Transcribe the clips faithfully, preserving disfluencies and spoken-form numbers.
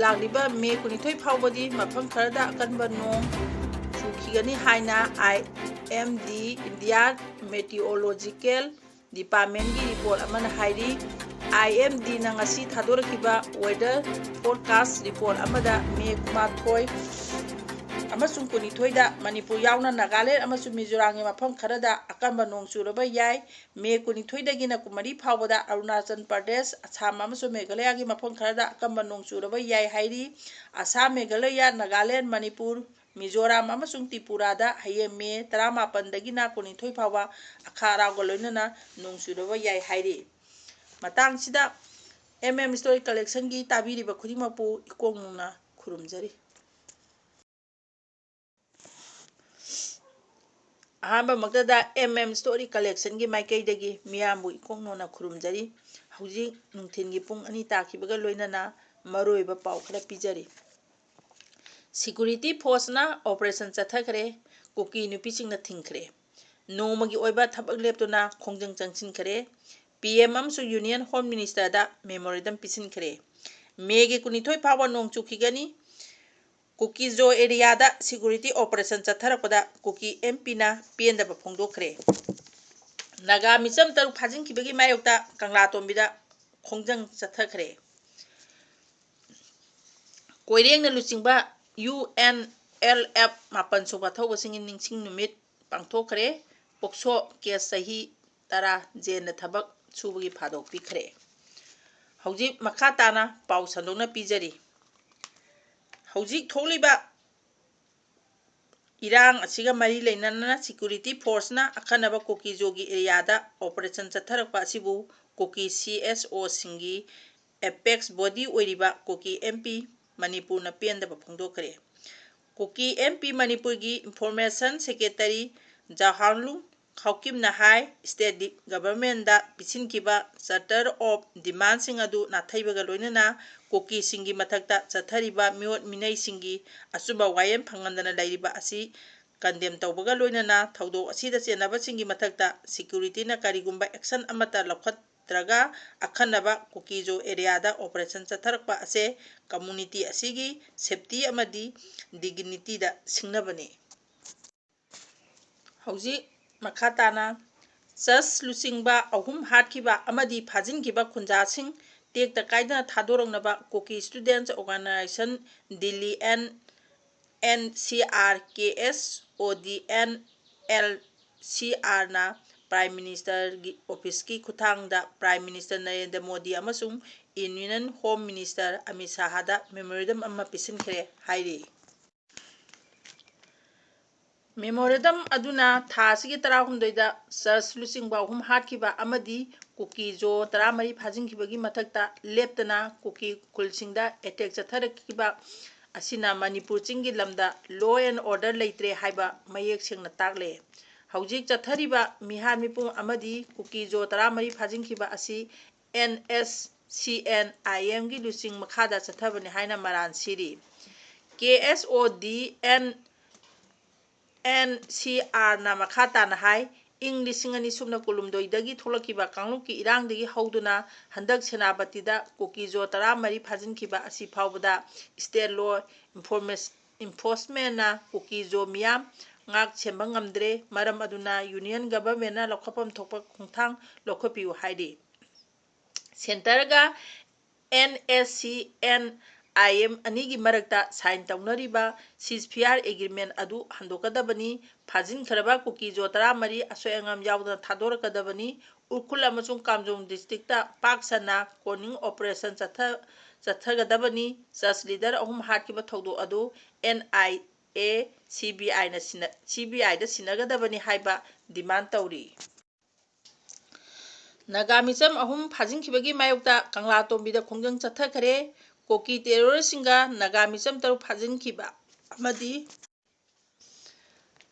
ꯂꯥꯛꯂꯤꯕ ꯃꯦ ꯀꯨꯟꯅꯤꯊꯣꯏ ꯐꯥꯎꯕꯗꯤ ꯃꯐꯝ ꯈꯔꯗ ꯑꯀꯟꯕ ꯅꯣꯡ ꯆꯨꯈꯤꯒꯅꯤ ꯍꯥꯏꯅ I M D, India Meteorological Departmentꯀꯤ report ꯑꯃꯅ ꯍꯥꯏꯔꯤ꯫ I M Dꯅ ꯉꯁꯤ ꯊꯥꯗꯣꯔꯛꯈꯤꯕ weather forecast report ꯑꯃꯗ ꯃꯦ ꯀꯨꯟꯃꯥꯊꯣꯏ ꯑꯃꯁꯨꯡ ꯀꯨꯟꯅꯤꯊꯣꯏꯗ ꯃꯅꯤꯄꯨꯔ ꯌꯥꯎꯅ ꯅꯥꯒꯥꯂꯦꯟ ꯑꯃꯁꯨꯡ ꯃꯤꯖꯣꯔꯥꯝꯒꯤ ꯃꯐꯝ ꯈꯔꯗ ꯑꯀꯟꯕ ꯅꯣꯡ ꯆꯨꯔꯕ ꯌꯥꯏ꯫ ꯃꯦ ꯀꯨꯟꯅꯤꯊꯣꯏꯗꯒꯤꯅ ꯀꯨꯟꯃꯔꯤ ꯐꯥꯎꯕꯗ ꯑꯔꯨꯅꯥꯆꯜ ꯄ꯭ꯔꯗꯦꯁ, ꯑꯁꯥꯝ ꯑꯃꯁꯨꯡ ꯃꯦꯘꯥꯂꯌꯥꯒꯤ ꯃꯐꯝ ꯈꯔꯗ ꯑꯀꯟꯕ ꯅꯣꯡ ꯆꯨꯔꯕ ꯌꯥꯏ ꯍꯥꯏꯔꯤ꯫ ꯑꯁꯥꯝ, ꯃꯦꯘꯥꯂꯌꯥ, ꯅꯥꯒꯥꯂꯦꯟ, ꯃꯅꯤꯄꯨꯔ, ꯃꯤꯖꯣꯔꯥꯝ ꯑꯃꯁꯨꯡ ꯇ꯭ꯔꯤꯄꯨꯔꯥꯗ ꯍꯌꯦꯡ ꯃꯦ ꯇꯔꯥꯃꯥꯄꯟꯗꯒꯤꯅ ꯀꯨꯟꯅꯤꯊꯣꯏ ꯐꯥꯎꯕ ꯑꯈꯥ ꯑꯔꯥꯎꯒ ꯂꯣꯏꯅꯅ ꯅꯣꯡ ꯆꯨꯔꯕ ꯌꯥꯏ ꯍꯥꯏꯔꯤ꯫ ꯃꯇꯥꯡꯁꯤꯗ M M Story Collectionꯒꯤ ꯇꯥꯕꯤꯔꯤꯕ ꯈꯨꯗꯤꯡꯃꯛꯄꯨ ꯏꯀꯣꯛ ꯅꯣꯡꯅ ꯈꯨꯔꯨꯝꯖꯔꯤ꯫ ꯑꯍꯥꯟꯕꯃꯛꯇꯗ M M Story Collectionꯒꯤ ꯃꯥꯏꯀꯩꯗꯒꯤ ꯃꯤꯌꯥꯝꯕꯨ ꯏꯀꯣꯛ ꯅꯣꯟꯅ ꯈꯨꯔꯨꯝꯖꯔꯤ꯫ ꯍꯧꯖꯤꯛ ꯅꯨꯡꯊꯤꯜꯒꯤ ꯄꯨꯡ ꯑꯅꯤ ꯇꯥꯈꯤꯕꯒ ꯂꯣꯏꯅꯅ ꯃꯔꯨꯑꯣꯏꯕ ꯄꯥꯎ ꯈꯔ ꯄꯤꯖꯔꯤ꯫ Security forceꯅ operation ꯆꯠꯊꯈ꯭ꯔꯦ꯫ ꯀꯨꯀꯤ ꯅꯨꯄꯤꯁꯤꯡꯅ ꯊꯤꯡꯈ꯭ꯔꯦ꯫ ꯅꯣꯡꯃꯒꯤ ꯑꯣꯏꯕ ꯊꯕꯛ ꯂꯦꯞꯇꯨꯅ ꯈꯣꯡꯖꯪ ꯆꯪꯁꯤꯟꯈ꯭ꯔꯦ꯫ P M ꯑꯃꯁꯨꯡ Union Home Ministerꯗ memorandum ꯄꯤꯁꯤꯟꯈ꯭ꯔꯦ꯫ ꯃꯦꯒꯤ ꯀꯨꯟꯅꯤꯊꯣꯏ ꯐꯥꯎꯕ ꯅꯣꯡ ꯆꯨꯈꯤꯒꯅꯤ꯫ ꯀꯨꯀꯤꯖꯣ areaꯗ security operation ꯆꯠꯊꯔꯛꯄꯗ ꯀꯨꯀꯤ M Pꯅ ꯄꯦꯟꯗꯕ ꯐꯣꯡꯗꯣꯛꯈ꯭ꯔꯦ꯫ ꯅꯥꯒꯥ ꯃꯤꯆꯝ ꯇꯔꯨꯛ ꯐꯥꯖꯤꯟꯈꯤꯕꯒꯤ ꯃꯥꯌꯣꯛꯇ ꯀꯪꯂꯥꯇꯣꯝꯕꯤꯗ ꯈꯣꯡꯖꯪ ꯆꯠꯊꯈ꯭ꯔꯦ꯫ ꯀꯣꯏꯔꯦꯡꯅ ꯂꯨꯆꯤꯡꯕ U N L F ꯃꯥꯄꯟ ꯁꯨꯕ ꯊꯧꯕꯁꯤꯡꯒꯤ ꯅꯤꯡꯁꯤꯡ ꯅꯨꯃꯤꯠ ꯄꯥꯡꯊꯣꯛꯈ꯭ꯔꯦ꯫ POCSO case ꯆꯍꯤ ꯇꯔꯥ ꯖꯦꯜꯗ ꯊꯕꯛ ꯁꯨꯕꯒꯤ ꯐꯥꯗꯣꯛꯄꯤꯈ꯭ꯔꯦ꯫ ꯍꯧꯖꯤꯛ ꯃꯈꯥ ꯇꯥꯅ ꯄꯥꯎ ꯁꯟꯗꯣꯛꯅ ꯄꯤꯖꯔꯤ꯫ ꯍꯧꯖꯤꯛ ꯊꯣꯛꯂꯤꯕ ꯏꯔꯥꯡ ꯑꯁꯤꯒ ꯃꯔꯤ ꯂꯩꯅꯅ security forceꯅ ꯑꯈꯟꯅꯕ ꯀꯨꯀꯤꯖꯣꯒꯤ areaꯗ operation ꯆꯠꯊꯔꯛꯄ ꯑꯁꯤꯕꯨ ꯀꯨꯀꯤ C S Oꯁꯤꯡꯒꯤ apex body ꯑꯣꯏꯔꯤꯕ ꯀꯨꯀꯤ M P ꯃꯅꯤꯄꯨꯔꯅ ꯄꯦꯟꯗꯕ ꯐꯣꯡꯗꯣꯛꯈ꯭ꯔꯦ꯫ ꯀꯨꯀꯤ M P ꯃꯅꯤꯄꯨꯔꯒꯤ Information Secretary ꯖꯋꯥꯍꯔꯂꯨ ꯈꯥꯎꯀꯤꯝꯅ high, state governmentꯗ ꯄꯤꯁꯤꯟꯈꯤꯕ charter of demandꯁꯤꯡ ꯑꯗꯨ ꯅꯥꯊꯩꯕꯒ ꯂꯣꯏꯅꯅ ꯀꯨꯀꯤꯁꯤꯡꯒꯤ ꯃꯊꯛꯇ ꯆꯠꯊꯔꯤꯕ ꯃꯤꯑꯣꯠ ꯃꯤꯅꯩꯁꯤꯡꯒꯤ ꯑꯆꯨꯝꯕ ꯋꯥꯌꯦꯜ ꯐꯪꯍꯟꯗꯅ ꯂꯩꯔꯤꯕ ꯑꯁꯤ condemn ꯇꯧꯕꯒ ꯂꯣꯏꯅꯅ ꯊꯧꯗꯣꯛ ꯑꯁꯤꯗ ꯆꯦꯟꯅꯕꯁꯤꯡꯒꯤ ꯃꯊꯛꯇ securityꯅ ꯀꯔꯤꯒꯨꯝꯕ action ꯑꯃꯠꯇ ꯂꯧꯈꯠ-, ꯅꯠꯇ꯭ꯔꯒ ꯑꯈꯟꯅꯕ ꯀꯨꯀꯤꯖꯣ ꯑꯦꯔꯤꯌꯥꯗ ꯑꯣꯄꯔꯦꯁꯟ ꯆꯠꯊꯔꯛꯄ ꯑꯁꯦ ꯀꯝꯃꯨꯅꯤꯇꯤ ꯑꯁꯤꯒꯤ ꯁꯦꯐꯇꯤ ꯑꯃꯗꯤ ꯗꯤꯒꯅꯤꯇꯤꯗ ꯁꯤꯡꯅꯕꯅꯤ꯫ ꯍꯧꯖꯤꯛ ꯃꯈꯥ ꯇꯥꯅ ꯆꯔꯆ ꯂꯨꯆꯤꯡꯕ ꯑꯍꯨꯝ ꯍꯥꯠꯈꯤꯕ ꯑꯃꯗꯤ ꯐꯥꯖꯤꯟꯈꯤꯕ ꯈꯨꯟꯖꯥꯁꯤꯡ ꯇꯦꯛꯇ ꯀꯥꯏꯗꯅ ꯊꯥꯗꯣꯔꯛꯅꯕ Kuki students organisation Delhi and N C R, K S O D and L C ꯑꯥꯔꯅ prime ꯃꯤꯅꯤꯁꯇꯔꯒꯤ ꯑꯣꯐꯤꯁꯀꯤ ꯈꯨꯠꯊꯥꯡꯗ ꯄ꯭ꯔꯥꯏꯝ ꯃꯤꯅꯤꯁꯇꯔ ꯅꯔꯦꯟꯗ꯭ꯔ ꯃꯣꯗꯤ ꯑꯃꯁꯨꯡ ꯌꯨꯅꯤꯌꯟ ꯍꯣꯝ ꯃꯤꯅꯤꯁꯇꯔ ꯑꯃꯤꯠ ꯁꯥꯍꯗ ꯃꯦꯃꯣꯔꯦꯟꯗꯝ ꯑꯃ ꯄꯤꯁꯤꯟꯈ꯭ꯔꯦ ꯍꯥꯏꯔꯤ꯫ ꯃꯦꯃꯣꯔꯦꯟꯗꯝ ꯑꯗꯨꯅ ꯊꯥ ꯑꯁꯤꯒꯤ ꯇꯔꯥꯍꯨꯝꯗꯣꯏꯗ ꯆꯔꯆ ꯂꯨꯆꯤꯡꯕ ꯑꯍꯨꯝ ꯍꯥꯠꯈꯤꯕ ꯑꯃꯗꯤ ꯀꯨꯀꯤ ꯖꯣ ꯇꯔꯥꯃꯔꯤ ꯐꯥꯖꯤꯟꯈꯤꯕꯒꯤ ꯃꯊꯛꯇ ꯂꯦꯞꯇꯅ ꯀꯨꯀꯤ ꯈꯨꯜꯁꯤꯡꯗ ꯑꯦꯇꯦꯛ ꯆꯠꯊꯔꯛꯈꯤꯕ ꯑꯁꯤꯅ ꯃꯅꯤꯄꯨꯔ ꯆꯤꯡꯒꯤ ꯂꯝꯗ law and order ꯂꯩꯇ꯭ꯔꯦ ꯍꯥꯏꯕ ꯃꯌꯦꯛ ꯁꯦꯡꯅ ꯇꯥꯛꯂꯦ꯫ ꯍꯧꯖꯤꯛ ꯆꯠꯊꯔꯤꯕ ꯃꯤꯍꯥꯠ ꯃꯤꯄꯨꯡ ꯑꯃꯗꯤ ꯀꯨꯀꯤ ꯖꯣ ꯇꯔꯥꯃꯔꯤ ꯐꯥꯖꯤꯟꯈꯤꯕ ꯑꯁꯤ ꯑꯦꯟ ꯑꯦꯁ ꯁꯤ ꯑꯦꯟ ꯑꯥꯏ ꯑꯦꯝꯒꯤ ꯂꯨꯆꯤꯡ ꯃꯈꯥꯗ ꯆꯠꯊꯕꯅꯤ ꯍꯥꯏꯅ ꯃꯔꯥꯜ ꯁꯤꯔꯤ꯫ ꯀꯦ S O D and N ꯁꯤ ꯑꯥꯔꯅ ꯃꯈꯥ ꯇꯥꯅ ꯍꯥꯏ, ꯏꯪ ꯂꯤꯁꯤꯡ ꯑꯅꯤ ꯁꯨꯞꯅ ꯀꯨꯟꯍꯨꯝꯗꯣꯏꯗꯒꯤ ꯊꯣꯛꯂꯛꯈꯤꯕ ꯀꯥꯡꯂꯨꯞꯀꯤ ꯏꯔꯥꯡꯗꯒꯤ ꯍꯧꯗꯨꯅ ꯍꯟꯗꯛ ꯁꯦꯅꯥꯄꯇꯤꯗ ꯀꯨꯀꯤ ꯖꯣ ꯇꯔꯥꯃꯔꯤ ꯐꯥꯖꯤꯟꯈꯤꯕ ꯑꯁꯤ ꯐꯥꯎꯕꯗ state law enforcement ꯀꯨꯀꯤ ꯖꯣ ꯃꯤꯌꯥꯝ ꯉꯥꯛ ꯁꯦꯟꯕ ꯉꯝꯗ꯭ꯔꯦ꯫ ꯃꯔꯝ ꯑꯗꯨꯅ ꯌꯨꯅꯤꯌꯟ ꯒꯚꯔꯟꯃꯦꯟꯠꯅ ꯂꯧꯈꯠꯐꯝ ꯊꯣꯛꯄ ꯈꯣꯡꯊꯥꯡ ꯂꯧꯈꯠꯄꯤꯌꯨ ꯍꯥꯏꯔꯤ꯫ ꯁꯦꯟꯇꯔꯒ and S C and I M ꯑꯅꯤꯒꯤ ꯃꯔꯛꯇ sign ꯇꯧꯅꯔꯤꯕ ceasefire agreement ꯑꯗꯨ ꯍꯟꯗꯣꯛꯀꯗꯕꯅꯤ꯫ ꯐꯥꯖꯤꯟꯈ꯭ꯔꯕ ꯀꯨꯀꯤ ꯖꯣ ꯇꯔꯥꯃꯔꯤ ꯑꯁꯣꯏ ꯑꯉꯥꯝ ꯌꯥꯎꯗꯅ ꯊꯥꯗꯣꯔꯛꯀꯗꯕꯅꯤ꯫ ꯎꯈ꯭ꯔꯨꯜ ꯑꯃꯁꯨꯡ ꯀꯥꯝꯖꯣꯡ district ꯄꯥꯛ ꯁꯟꯅ combing operation ꯆꯠꯊ-, ꯆꯠꯊꯒꯗꯕꯅꯤ꯫ Church leader ꯑꯍꯨꯝ ꯍꯥꯠꯈꯤꯕ ꯊꯧꯗꯣꯛ ꯑꯗꯨ and I A, C B ꯑꯥꯏꯅ ꯁꯤꯟꯅ-, ꯁꯤ ꯕꯤ ꯑꯥꯏꯗ ꯁꯤꯟꯅꯒꯗꯕꯅꯤ ꯍꯥꯏꯕ demand ꯇꯧꯔꯤ꯫ ꯅꯥꯒꯥ ꯃꯤꯆꯝ ꯑꯍꯨꯝ ꯐꯥꯖꯤꯟꯈꯤꯕꯒꯤ ꯃꯥꯌꯣꯛꯇ ꯀꯪꯂꯥꯇꯣꯝꯕꯤꯗ ꯈꯣꯡꯖꯪ ꯆꯠꯊꯈ꯭ꯔꯦ꯫ ꯀꯨꯀꯤ terroristꯁꯤꯡꯒ ꯅꯥꯒꯥ ꯃꯤꯆꯝ ꯇꯔꯨꯛ ꯐꯥꯖꯤꯟꯈꯤꯕ ꯑꯃꯗꯤ,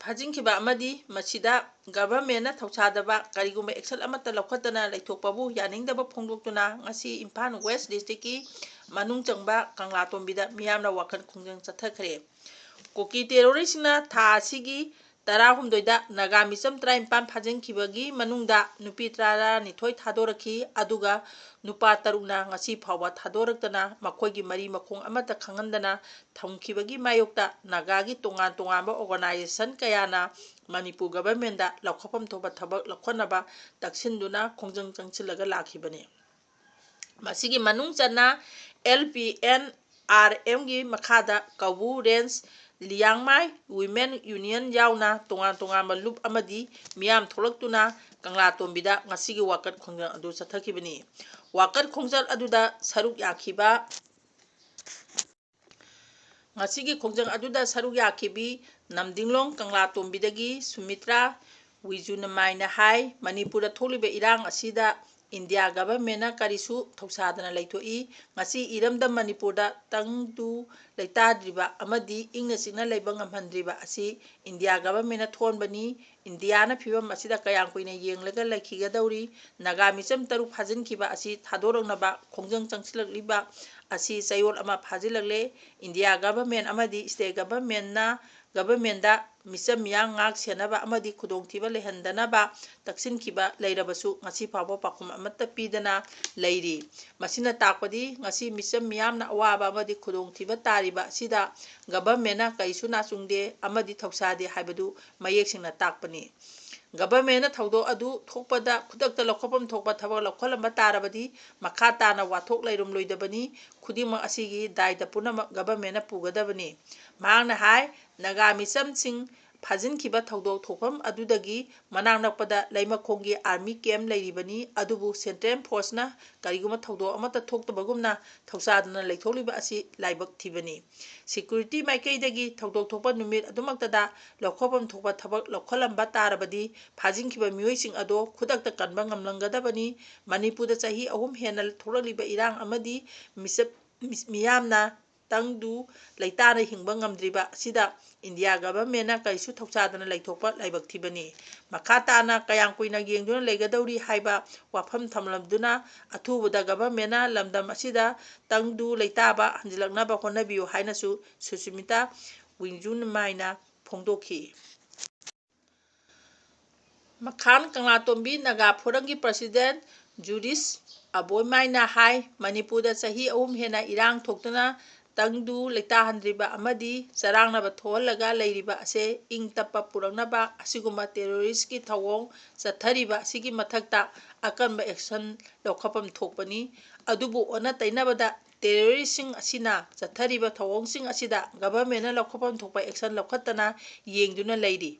ꯐꯥꯖꯤꯟꯈꯤꯕ ꯑꯃꯗꯤ ꯃꯁꯤꯗ ꯒꯚꯔꯟꯃꯦꯟꯠꯅ ꯊꯧꯁꯥꯗꯕ ꯀꯔꯤꯒꯨꯝꯕ action ꯑꯃꯠꯇ ꯂꯧꯈꯠꯇꯅ ꯂꯩꯊꯣꯛꯄꯕꯨ ꯌꯥꯅꯤꯡꯗꯕ ꯐꯣꯡꯗꯣꯛꯇꯨꯅ ꯉꯁꯤ ꯏꯝꯐꯥꯜ West districtꯀꯤ ꯃꯅꯨꯡ ꯆꯪꯕ ꯀꯪꯂꯥꯇꯣꯝꯕꯤꯗ ꯃꯤꯌꯥꯝꯅ ꯋꯥꯈꯜ ꯈꯣꯡꯖꯪ ꯆꯠꯊꯈ꯭ꯔꯦ꯫ ꯀꯨꯀꯤ terroristꯁꯤꯡꯅ ꯊꯥ ꯑꯁꯤꯒꯤ ꯇꯔꯥꯍꯨꯝꯗꯣꯏꯗ ꯅꯥꯒꯥ ꯃꯤꯆꯝ ꯇꯔꯥꯅꯤꯄꯥꯟ ꯐꯥꯖꯤꯟꯈꯤꯕꯒꯤ ꯃꯅꯨꯡꯗ ꯅꯨꯄꯤ ꯇꯔꯥꯅꯤꯊꯣꯏ ꯊꯥꯗꯣꯔꯛꯈꯤ, ꯑꯗꯨꯒ ꯅꯨꯄꯥ ꯇꯔꯨꯛꯅ ꯉꯁꯤ ꯐꯥꯎꯕ ꯊꯥꯗꯣꯔꯛꯇꯅ ꯃꯈꯣꯏꯒꯤ ꯃꯔꯤ ꯃꯈꯣꯡ ꯑꯃꯠꯇ ꯈꯪꯍꯟꯗꯅ ꯊꯝꯈꯤꯕꯒꯤ ꯃꯥꯌꯣꯛꯇ ꯅꯥꯒꯥꯒꯤ ꯇꯣꯉꯥꯟ ꯇꯣꯉꯥꯟꯕ organization ꯀꯌꯥꯅ ꯃꯅꯤꯄꯨꯔ governmentꯗ ꯂꯧꯈꯠꯐꯝ ꯊꯣꯛꯄ ꯊꯕꯛ ꯂꯧꯈꯠꯅꯕ ꯇꯛꯁꯤꯟꯗꯨꯅ ꯈꯣꯡꯖꯪ ꯆꯪꯁꯤꯜꯂꯒ ꯂꯥꯛꯈꯤꯕꯅꯤ꯫ ꯃꯁꯤꯒꯤ ꯃꯅꯨꯡ ꯆꯟꯅ L P N R Mꯒꯤ ꯃꯈꯥꯗ ꯀꯧꯕ꯭ꯔꯨ Range, ꯂꯤꯌꯥꯡꯃꯥꯏ Women Union ꯌꯥꯎꯅ ꯇꯣꯉꯥꯟ ꯇꯣꯉꯥꯟꯕ ꯂꯨꯞ ꯑꯃꯗꯤ ꯃꯤꯌꯥꯝ ꯊꯣꯛꯂꯛꯇꯨꯅ ꯀꯪꯂꯥꯇꯣꯝꯕꯤꯗ ꯉꯁꯤꯒꯤ ꯋꯥꯀꯠ ꯈꯣꯡꯖꯪ ꯑꯗꯨ ꯆꯠꯊꯈꯤꯕꯅꯤ꯫ ꯋꯥꯀꯠ ꯈꯣꯡꯖꯪ ꯑꯗꯨꯗ ꯁꯔꯨꯛ ꯌꯥꯈꯤꯕ ꯉꯁꯤꯒꯤ ꯈꯣꯡꯖꯪ ꯑꯗꯨꯗ ꯁꯔꯨꯛ ꯌꯥꯈꯤꯕꯤ ꯅꯝꯗꯤꯡꯂꯣꯡ ꯀꯪꯂꯥꯇꯣꯝꯕꯤꯗꯒꯤ ꯁꯨꯃꯤꯇ꯭ꯔꯥ ꯋꯤꯖꯨꯅꯃꯥꯏꯅ ꯍꯥꯏ, ꯃꯅꯤꯄꯨꯔꯗ ꯊꯣꯛꯂꯤꯕ ꯏꯔꯥꯡ ꯑꯁꯤꯗ ꯏꯟꯗꯤꯌꯥ governmentꯅ ꯀꯔꯤꯁꯨ ꯊꯧꯁꯥꯗꯅ ꯂꯩꯊꯣꯛꯏ꯫ ꯉꯁꯤ ꯏꯔꯝꯗꯝ ꯃꯅꯤꯄꯨꯔꯗ ꯇꯪꯗꯨ ꯂꯩꯇꯥꯗ꯭ꯔꯤꯕ ꯑꯃꯗꯤ ꯏꯪꯅ ꯆꯤꯛꯅ ꯂꯩꯕ ꯉꯝꯍꯟꯗ꯭ꯔꯤꯕ ꯑꯁꯤ ꯏꯟꯗꯤꯌꯥ governmentꯅ ꯊꯣꯛꯍꯟꯕꯅꯤ꯫ ꯏꯟꯗꯤꯌꯥꯅ ꯐꯤꯕꯝ ꯑꯁꯤꯗ ꯀꯌꯥꯝ ꯀꯨꯏꯅ ꯌꯦꯡꯂꯒ ꯂꯩꯈꯤꯒꯗꯧꯔꯤ? ꯅꯥꯒꯥ ꯃꯤꯆꯝ ꯇꯔꯨꯛ ꯐꯥꯖꯤꯟꯈꯤꯕ ꯑꯁꯤ ꯊꯥꯗꯣꯔꯛꯅꯕ ꯈꯣꯡꯖꯪ ꯆꯪꯁꯤꯜꯂꯛꯂꯤꯕ ꯑꯁꯤ ꯆꯌꯣꯜ ꯑꯃ ꯐꯥꯖꯤꯜꯂꯛꯂꯦ꯫ ꯏꯟꯗꯤꯌꯥ government ꯑꯃꯗꯤ state governmentꯅ, governmentꯗ ꯃꯤꯆꯝ ꯃꯤꯌꯥꯝ ꯉꯥꯛ ꯁꯦꯟꯅꯕ ꯑꯃꯗꯤ ꯈꯨꯗꯣꯡꯊꯤꯕ ꯂꯩꯍꯟꯗꯅꯕ ꯇꯛꯁꯤꯟꯈꯤꯕ ꯂꯩꯔꯕꯁꯨ ꯉꯁꯤ ꯐꯥꯎꯕ ꯄꯥꯎꯈꯨꯝ ꯑꯃꯠꯇ ꯄꯤꯗꯅ ꯂꯩꯔꯤ꯫ ꯃꯁꯤꯅ ꯇꯥꯛꯄꯗꯤ ꯉꯁꯤ ꯃꯤꯆꯝ ꯃꯤꯌꯥꯝꯅ ꯑꯋꯥꯕ ꯑꯃꯗꯤ ꯈꯨꯗꯣꯡꯊꯤꯕ ꯇꯥꯔꯤꯕ ꯑꯁꯤꯗ governmentꯅ ꯀꯔꯤꯁꯨ ꯅꯥꯆꯨꯡꯗꯦ ꯑꯃꯗꯤ ꯊꯧꯁꯥꯗꯦ ꯍꯥꯏꯕꯗꯨ ꯃꯌꯦꯛ ꯁꯦꯡꯅ ꯇꯥꯛꯄꯅꯤ꯫ Governmentꯅ ꯊꯧꯗꯣꯛ ꯑꯗꯨ ꯊꯣꯛꯄꯗ ꯈꯨꯗꯛꯇ ꯂꯧꯈꯠꯐꯝ ꯊꯣꯛꯄ ꯊꯕꯛ ꯂꯧꯈꯠꯂꯝꯕ ꯇꯥꯔꯕꯗꯤ ꯃꯈꯥ ꯇꯥꯅ ꯋꯥꯊꯣꯛ ꯂꯩꯔꯝꯂꯣꯏꯗꯕꯅꯤ꯫ ꯈꯨꯗꯤꯡꯃꯛ ꯑꯁꯤꯒꯤ ꯗꯥꯏꯇ ꯄꯨꯝꯅꯃꯛ governmentꯅ ꯄꯨꯒꯗꯕꯅꯤ꯫ ꯃꯍꯥꯛꯅ ꯍꯥꯏ, ꯅꯥꯒꯥ ꯃꯤꯆꯝꯁꯤꯡ ꯐꯥꯖꯤꯟꯈꯤꯕ ꯊꯧꯗꯣꯛ ꯊꯣꯛꯐꯝ ꯑꯗꯨꯗꯒꯤ ꯃꯅꯥꯛ ꯅꯛꯄꯗ ꯂꯩꯃꯈꯣꯡꯒꯤ army camp ꯂꯩꯔꯤꯕꯅꯤ, ꯑꯗꯨꯕꯨ central forceꯅ ꯀꯔꯤꯒꯨꯝꯕ ꯊꯧꯗꯣꯛ ꯑꯃꯠꯇ ꯊꯣꯛꯇꯕꯒꯨꯝꯅ ꯊꯧꯁꯥꯗꯅ ꯂꯩꯊꯣꯛꯂꯤꯕ ꯑꯁꯤ ꯂꯥꯏꯕꯛ ꯊꯤꯕꯅꯤ꯫ Security ꯃꯥꯏꯀꯩꯗꯒꯤ ꯊꯧꯗꯣꯛ ꯊꯣꯛꯄ ꯅꯨꯃꯤꯠ ꯑꯗꯨꯃꯛꯇꯗ ꯂꯧꯈꯠꯐꯝ ꯊꯣꯛꯄ ꯊꯕꯛ ꯂꯧꯈꯠꯂꯝꯕ ꯇꯥꯔꯕꯗꯤ ꯐꯥꯖꯤꯟꯈꯤꯕ ꯃꯤꯑꯣꯏꯁꯤꯡ ꯑꯗꯣ ꯈꯨꯗꯛꯇ ꯀꯟꯕ ꯉꯝꯂꯝꯒꯗꯕꯅꯤ꯫ ꯃꯅꯤꯄꯨꯔꯗ ꯆꯍꯤ ꯑꯍꯨꯝ ꯍꯦꯟꯅ ꯊꯣꯛꯂꯛꯂꯤꯕ ꯏꯔꯥꯡ ꯑꯃꯗꯤ ꯃꯤꯆꯞ-, ꯃꯤ-, ꯃꯤꯌꯥꯝꯅ ꯇꯪꯗꯨ ꯂꯩꯇꯥꯅ ꯍꯤꯡꯕ ꯉꯝꯗ꯭ꯔꯤꯕ ꯑꯁꯤꯗ ꯏꯟꯗꯤꯌꯥ governmentꯅ ꯀꯔꯤꯁꯨ ꯊꯧꯁꯥꯗꯅ ꯂꯩꯊꯣꯛꯄ ꯂꯥꯏꯕꯛ ꯊꯤꯕꯅꯤ꯫ ꯃꯈꯥ ꯇꯥꯅ ꯀꯌꯥꯝ ꯀꯨꯏꯅ ꯌꯦꯡꯗꯨꯅ ꯂꯩꯒꯗꯧꯔꯤ ꯍꯥꯏꯕ ꯋꯥꯐꯝ ꯊꯝꯂꯝꯗꯨꯅ ꯑꯊꯨꯕꯗ governmentꯅ ꯂꯝꯗꯝ ꯑꯁꯤꯗ ꯇꯪꯗꯨ ꯂꯩꯇꯥꯕ ꯍꯟꯖꯤꯜꯂꯛꯅꯕ ꯍꯣꯠꯅꯕꯤꯌꯨ ꯍꯥꯏꯅꯁꯨ ꯁꯨꯁꯃꯤꯇꯥ ꯋꯤꯡꯖꯨꯅꯃꯥꯏꯅ ꯐꯣꯡꯗꯣꯛꯈꯤ꯫ ꯃꯈꯥꯟ ꯀꯪꯂꯥꯇꯣꯝꯕꯤ ꯅꯥꯒꯥ ꯐꯣꯔꯝꯒꯤ president ꯖꯨꯗꯤꯁ ꯑꯕꯣꯏꯃꯥꯏꯅ ꯍꯥꯏ, ꯃꯅꯤꯄꯨꯔꯗ ꯆꯍꯤ ꯑꯍꯨꯝ ꯍꯦꯟꯅ ꯏꯔꯥꯡ ꯊꯣꯛꯇꯨꯅ ꯇꯪꯗꯨ ꯂꯩꯇꯥꯍꯟꯗ꯭ꯔꯤꯕ ꯑꯃꯗꯤ ꯆꯔꯥꯡꯅꯕ ꯊꯣꯛꯍꯜꯂꯒ ꯂꯩꯔꯤꯕ ꯑꯁꯦ ꯏꯪ ꯇꯞꯄ ꯄꯨꯔꯛꯅꯕ ꯑꯁꯤꯒꯨꯝꯕ terroristꯀꯤ ꯊꯧꯑꯣꯡ ꯆꯠꯊꯔꯤꯕ ꯑꯁꯤꯒꯤ ꯃꯊꯛꯇ ꯑꯀꯟꯕ action ꯂꯧꯈꯠꯐꯝ ꯊꯣꯛꯄꯅꯤ꯫ ꯑꯗꯨꯕꯨ ꯑꯣꯟꯅ ꯇꯩꯅꯕꯗ terroristꯁꯤꯡ ꯑꯁꯤꯅ ꯆꯠꯊꯔꯤꯕ ꯊꯧꯑꯣꯡꯁꯤꯡ ꯑꯁꯤꯗ governmentꯅ ꯂꯧꯈꯠꯐꯝ ꯊꯣꯛꯄ action ꯂꯧꯈꯠꯇꯅ ꯌꯦꯡꯗꯨꯅ ꯂꯩꯔꯤ꯫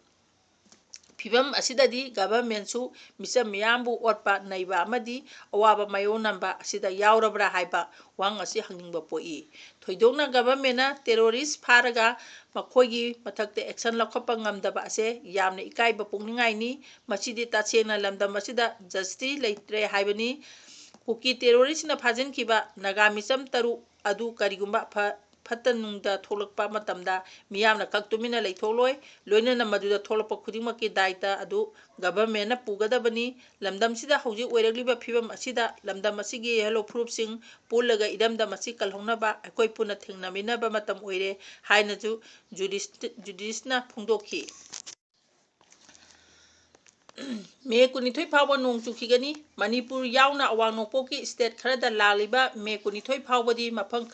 ꯐꯤꯕꯝ ꯑꯁꯤꯗꯗꯤ governmentꯁꯨ ꯃꯤꯆꯝ ꯃꯤꯌꯥꯝꯕꯨ ꯑꯣꯠꯄ ꯅꯩꯕ ꯑꯃꯗꯤ ꯑꯋꯥꯕ ꯃꯥꯌꯣꯛꯅꯕ ꯑꯁꯤꯗ ꯌꯥꯎꯔꯕ꯭ꯔꯥ ꯍꯥꯏꯕ ꯋꯥꯍꯪ ꯑꯁꯤ ꯍꯪꯅꯤꯡꯕ ꯄꯣꯛꯏ꯫ ꯊꯣꯏꯗꯣꯛꯅ governmentꯅ terrorist ꯐꯥꯔꯒ ꯃꯈꯣꯏꯒꯤ ꯃꯊꯛꯇ action ꯂꯧꯈꯠꯄ ꯉꯝꯗꯕ ꯑꯁꯦ ꯌꯥꯝꯅ ꯏꯀꯥꯏꯕ ꯄꯣꯛꯅꯤꯡꯉꯥꯏꯅꯤ꯫ ꯃꯁꯤꯗꯤ ꯇꯁꯦꯡꯅ ꯂꯝꯗꯝ ꯑꯁꯤꯗ justice ꯂꯩꯇ꯭ꯔꯦ ꯍꯥꯏꯕꯅꯤ꯫ ꯀꯨꯀꯤ terroristꯅ ꯐꯥꯖꯤꯟꯈꯤꯕ ꯅꯥꯒꯥ ꯃꯤꯆꯝ ꯇꯔꯨꯛ ꯑꯗꯨ ꯀꯔꯤꯒꯨꯝꯕ ꯐ-, ꯐꯠꯇ ꯅꯨꯡꯗ ꯊꯣꯛꯂꯛꯄ ꯃꯇꯝꯗ ꯃꯤꯌꯥꯝꯅ ꯀꯛ ꯇꯨꯃꯤꯟꯅ ꯂꯩꯊꯣꯛꯂꯣꯏ꯫ ꯂꯣꯏꯅꯅ ꯃꯗꯨꯗ ꯊꯣꯛꯂꯛꯄ ꯈꯨꯗꯤꯡꯃꯛꯀꯤ ꯗꯥꯏꯇ ꯑꯗꯨ governmentꯅ ꯄꯨꯒꯗꯕꯅꯤ꯫ ꯂꯝꯗꯝꯁꯤꯗ ꯍꯧꯖꯤꯛ ꯑꯣꯏꯔꯛꯂꯤꯕ ꯐꯤꯕꯝ ꯑꯁꯤꯗ ꯂꯝꯗꯝ ꯑꯁꯤꯒꯤ ꯌꯦꯜꯍꯧ ꯐꯨꯔꯨꯞꯁꯤꯡ ꯄꯨꯜꯂꯒ ꯏꯔꯝꯗꯝ ꯑꯁꯤ ꯀꯜꯍꯧꯅꯕ ꯑꯩꯈꯣꯏ ꯄꯨꯟꯅ ꯊꯦꯡꯅꯃꯤꯟꯅꯕ ꯃꯇꯝ ꯑꯣꯏꯔꯦ ꯍꯥꯏꯅꯁꯨ ꯖꯨꯗꯤꯁ-, ꯖꯨꯗꯤꯁꯅ ꯐꯣꯡꯗꯣꯛꯈꯤ꯫ ꯃꯦ ꯀꯨꯟꯅꯤꯊꯣꯏ ꯐꯥꯎꯕ ꯅꯣꯡ ꯆꯨꯈꯤꯒꯅꯤ꯫ ꯃꯅꯤꯄꯨꯔ ꯌꯥꯎꯅ ꯑꯋꯥꯡ ꯅꯣꯡꯄꯣꯛꯀꯤ state ꯈꯔꯗ ꯂꯥꯛꯂꯤꯕ ꯃꯦ ꯀꯨꯟꯅꯤꯊꯣꯏ ꯐꯥꯎꯕꯗꯤ ꯃꯐꯝ